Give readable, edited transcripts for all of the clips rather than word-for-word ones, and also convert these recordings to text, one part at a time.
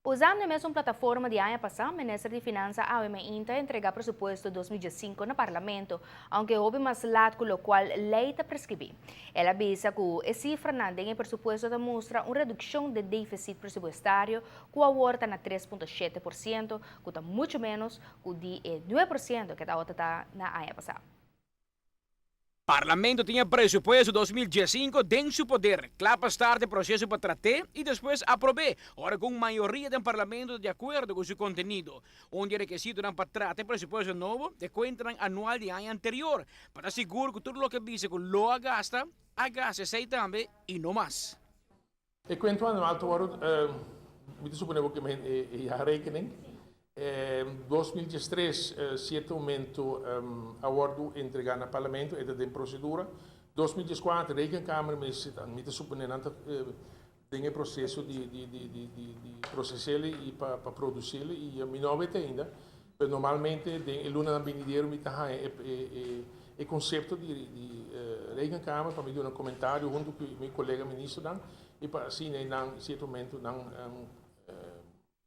Usando e mesun plataforma di aña pasa, Minister di Finansa awe mainta a entrega presupuesto 2015 na Parlamento, aunke hopi mas laat cu locual ley ta prescribi. El a bisa cu e cifranan den e presupuesto ta mustra un reduccion di deficit presupuestario cu awor ta na 3.7%, cu ta mucho menos cu di e 9% cu tabata na aña pasa. Parlamento tin e presupuesto 2015 den su poder. Cla pa start e proceso pa trata y despues aproba. Ora cu mayoria di Parlamento di acuerdo cu su contenido. Un di e requisitonan pa trata e presupuesto nobo, ta cuenta anual di aña anterior. Pa sigur cu tur loke bisa cu lo a gasta, a gasta esey tambe y no mas. E cuenta anual mi ta supone cu e jaarrekening. 2013, cierto momento, a wordo entrega na Parlamento, ta den procedura. 2014, Rekenkamer, mi ta supone, tin e proceso di procesa y pa produci y mi no ainda, mas normalmente den luna venidero mi ta e, e, e concepto di Rekenkamer pa mi duna un comentario hunto cu mi colega ministernan y pa asina na cierto momento nan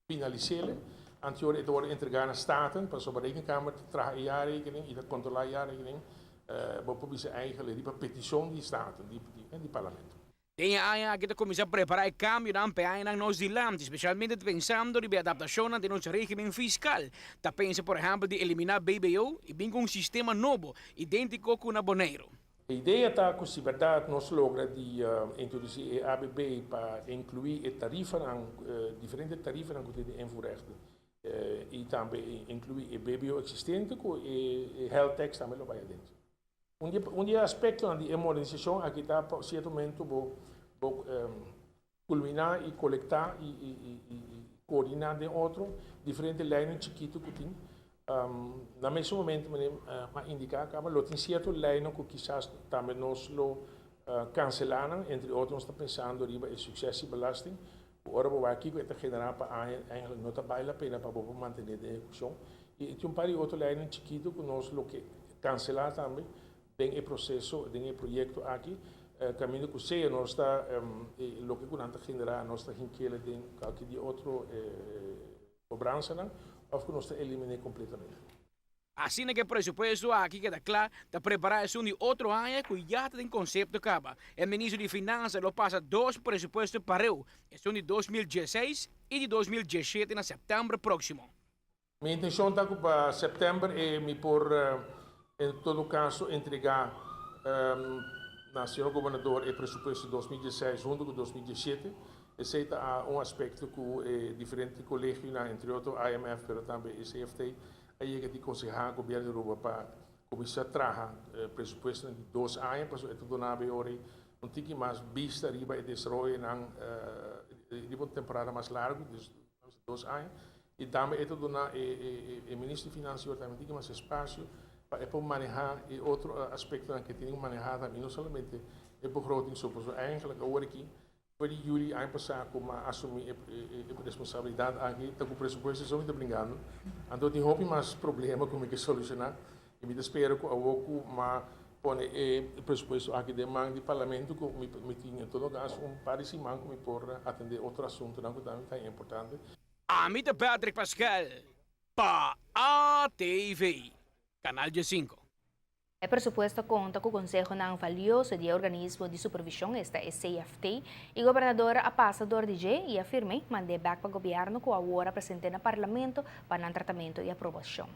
finalisa. Anterior e ta entrega na Staten, pa sobre Rekenkamer traha jaarrekening y controla jaarrekening, bo por bisa eigenlijk di peticion di Staten, di Parlamento. Den e aña aki ta cuminsa prepara e cambionan pa añanan nos dilanti, specialmente pensando den adaptacion di nos regimen fiscal. Ta pensa, por ehempel, di elimina BBO y bin cu un sistema nobo, identico cu na Boneiro. E idea ta cu si berdad nos logra di introduci ABB pa inclui e tarifa, diferente tarifa cu tin invoerrechten, y tambe inclui e BBO existente cu e health tax tambe lo bay aden. Un aspecto di modernisacion aki ta cierto momento bo culmina y colecta y coordina di otro diferente leynan chikito cu tin. Na mesun momento, mi a indica cu lo tin cierto leynan cu kisas tambe nos lo cancela. Entre otro, nos ta pensando riba e successiebelasting. Ora bo aki ta genera pa eigenlijk no ta bale la pena pa mantene e ehecucion. Y tin un par di otro leynan chikito cu nos lo kier cancela tambe den e proceso, den e proyecto aki, caminda cu sea nos ta loke cu ta genera, nos ta hink'e den cualkier di otro cobransanan, of cu nos ta elimina completamente. Asina cu e presupuesto aki keda cla, ta prepara esun di otro aña cu ya tin concepto caba. E minister di Finansa lo pasa dos presupuesto pareu, esun di 2016 y di 2017 na september proximo. Mi intencion ta pa september y mi por, en todo caso, entrega na señor gobernador e presupuesto 2016 hunto cu 2017. Esey ta un aspecto cu diferente colegio, entre otro IMF, pero tambe CFT, a yega di conseha gobierno di Aruba pa cuminsa traha presupuesto di 2 aña, pa e duna un tiki mas bista riba e desaroyo di un temporada mas largo, 2 aña. Y tambe e ta duna e minister di Finansa tambe tin mas espacio pa por maneha e otro aspecto cu tin cu maneha tambe, no solamente e begroting so, pasobra eigenlijk awor aki for di juli aña pasa cu mi a asumi e responsabilidad aki, ta cu presupuesto so ta brincando. Anto tin hopi mas problema cu mi kier soluciona y mi ta spera cu awor cu mi a pone e presupuesto aki den man di Parlamento, cu mi tin en todo caso un par di siman cu mi por atende otro asunto cu tambe ta importante. Ami ta Patrick Pascal, pa ATV, Canal 5. E presupuesto ta conta cu conseho valioso di organismo di supervision, esta CFT, y gobernador a pasa door di dje y a firma, mand'e back pa gobierno cu awor a presenta na Parlamento pa tratamento y aprobacion.